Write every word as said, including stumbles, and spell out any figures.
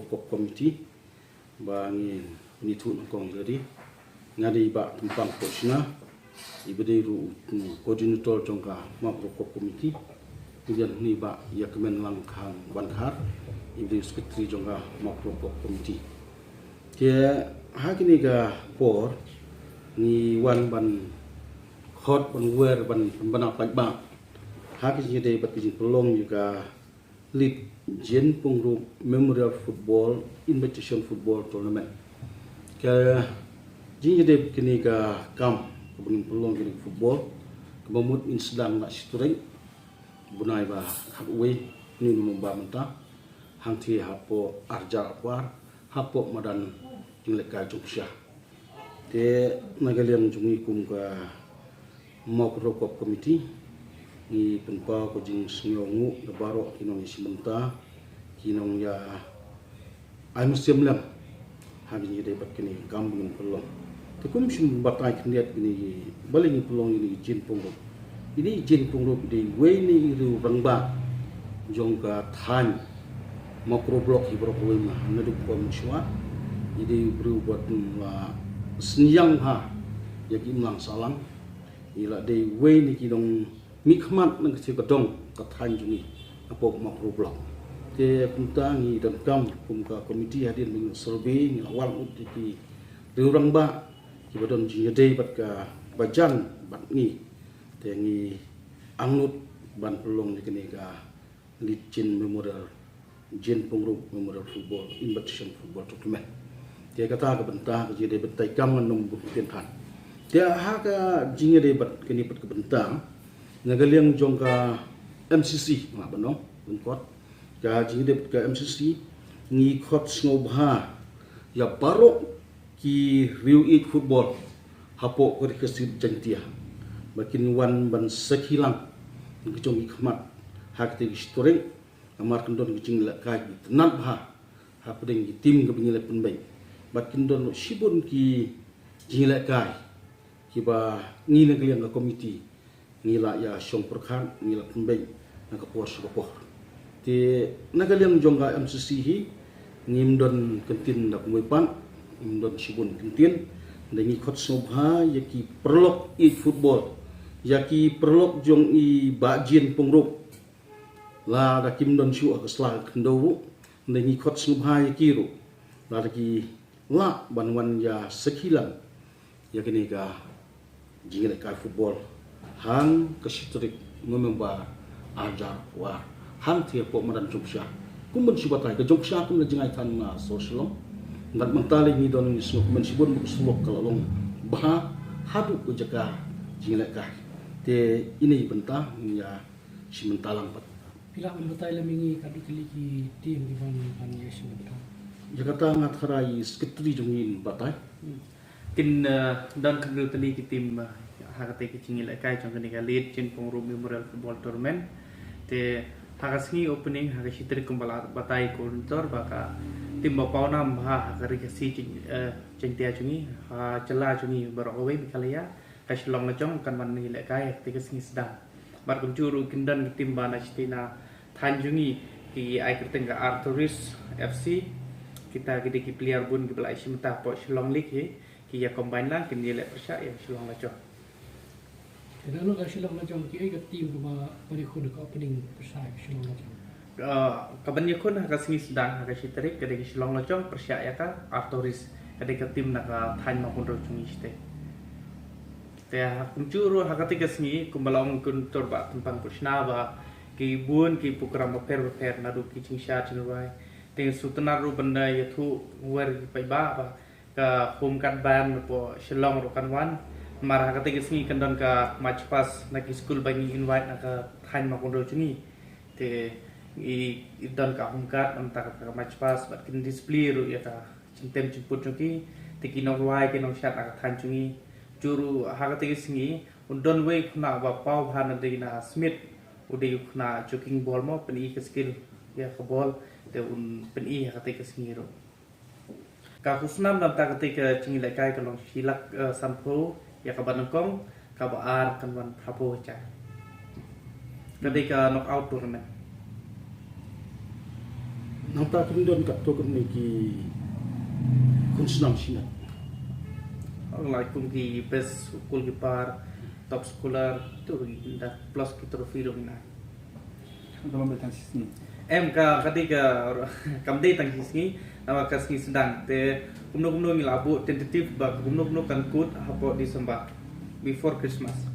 Kop Committee ba ngi ni thu nang kong jadi. Nga dei ba Tumpang Kochna, iba dei ru coordinator jong ka Mawkyrwat Kop Committee. Ngi ni ba Ïakmen Langkhang Bankhar, iba dei secretary jong ka Mawkyrwat Kop Committee. Te ha kini ka por ngi wan ban khot ban wer ban ban paidbah ha ki jingdei bad ki jingpynlong ïa ka Lit Jin Pungrup Memorial Football Invitation Football Tournament. Ka jingdei kini ka kam ka bangin pynlong kini football ka mamut in sedang nak situring bunai ba hak wei ni memba menta hangti hapo arja apar hapo madan jinglekai jong sha. Te na ka liang jong ngi kum ka Mawkyrwat Kop Committee ngi pynpaw ka jingsngewnguh da baroh ki nongïashim bynta ki nongïa ai mynsiem lem ha ki jingdei bad kini kam bangin pynlong. Te kum shim batai khyndiat kini balei ngi pynlong ïa kini ki jin pynlong. Ine i Jin Pungrup i dei wei ne i riew rangbah jong ka thaiñ Mawkyrwat Block hi baroh kawei ma naduh kawei mynshuwa. I dei i briew ba la sniang ha ïa ki imlang sahlang. I la dei wei ne ki nongmihkhmat na ka shu ka dong ka thaiñ jong i hapoh Mawkyrwat Block. Te kumta ngi donkam kum ka committee hadien ba ngi survey ngi la wan ut ïa ki riew rangbah kiba don jingïadei bad ka bajan bad ngi. Te ngi angnud ban pynlong ïa kane ka Lit Jin Memorial, Jin Pungrup Memorial Football Invitation Football Tournament. Te kata ka bynta ka jingdei bynta kam ngan nong bun ktien than. Te ha ka jingdei bad kane bad ka bynta na ka liang jong ka M C C nga ba nong bun kot ka jingdei bad ka M C C ngi khot sngewbha ïa baroh ki riew ïeit football hapoh ka ri Khasi Jaiñtia ba kin wan ban sakhi lang ki jong ki khmat ha kata ki shitring. Namar kin don ki jingïalehkai ki tnat bha hapdeng ki tim kaba ngi la pynbeit bad kin don shibun ki jingïalehkai kiba ngi na ka liang ka committee ngi la ïa shong pyrkhat ngi la pynbeit na ka por sha ka por. Te na ka liang jong ka M C C hi ngim don kyntien da kumwei pat, ngim don shibun kyntien. Da ngi khot sngewbha ïa ki paralok ïeit football, ïa ki paralok jong i Bah Jin Pungrup. Lada kim don shuh ha ka sla ka khyndew ruh da ngi khot sngewbha ïa ki ruh lada ki lah ban wan ïa sakhi lang ïa kane ka jingïalehkai football ha ka shi tarik November arhajar arphew ar hangtei hapoh madan Jongksha. Kum ban shu batai ka Jongksha kum la jngai than na sor Shillong. Bad mynta lei ngi don ngi sngewbha ban shibun ba ka surok ka la long bha haduh ka jaka jingïalehkai. Te ine i bynta ngi ïa shim bynta lang pat. Phi lah ban batai lem ïa ngi katno tylli ki team ki ban ban ïa shim bynta? Ïa kata nga tharai i secretary jong ngi in batai. Kin, eh, don khyndiat tylli ki team, eh, ha kata ka jingïalehkai jong kane ka Lit Jin Pungrup Memorial Football Tournament. Te ha ka sngi opening ha ka shi tarik kumba la batai i coordinator ba ka team ba pawnam ha ka ri Khasi Jaiñ-, eh, Jaiñtia jong ngi ha jylla jong ngi baroh kawei Meghalaya. Ka Shillong Lajong kan wan ïalehkai ha kata ka sngi sdang. Bad kumjuh ruh kin don ki team ba na shatei na thaiñ jong ngi ki ai kyrteng ka Artoris F C. Kita ki dei ki player bun kiba la ïashim bynta hapoh Shillong League hi. Ki ïa combine lang kin ïaleh pyrshah ïa Shillong Lajong. Te na ka Shillong Lajong ki ai ka team kaba ban ïakhun ha ka opening pyrshah ïa Shillong Lajong. Ah, ka ban ïakhun ha ka sngi sdang ha ka shi tarik ka dei ka Shillong Lajong pyrshah ïa ka Artoris ka dei ka team na ka thaiñ Mawkynrew jong ngi shatei. Te ha kumjuh ruh ha kata ka sngi kumba la ong i coordinator Bah Tumpang Kochna ba ki bun ki program bapher bapher naduh ki jingshad jingrwai. Te shu tynnat ruh ban da ïathuh wer ki paidbah ba ka home card ban hapoh Shillong ruh kan wan. Namar ha kata ka sngi kan don ka march past na ki skul ba ngi invite na ka thaiñ Mawkynrew jong ngi. Te i, i don ka home card namar ka march past bad kin display ruh ïa ka jingtem jingput jong ki. Te ki nongrwai ki nongshad na ka thaiñ jong ngi. Kumjuh ruh ha kata ka sngi un don wei u khynnah ba paw bha na dei na Smit. U dei u khynnah jogging ball mo, pyni ka skill ïa ka ball. Te un pyni ha kata ka sngi ruh. Ka khusnam na kata ka jingïalehkai ka long shi lak, eh, sanphew ïa kaba nyngkong, kaba ar kan wan phraphew hajar. Ka dei ka knockout tournament. Nangta kin don katto katne ki khun shnong shnong. Ong lai kum ki best goalkeeper, top scorer, tu ki dah plus ki trophy ruh na. Ka long tang shisngi. Em ka ka dei ka kam dei tang shisngi, nama ka sngi sdang te kumno kumno ngi la buh tentative ba kumno kumno kan kut hapoh December before Christmas.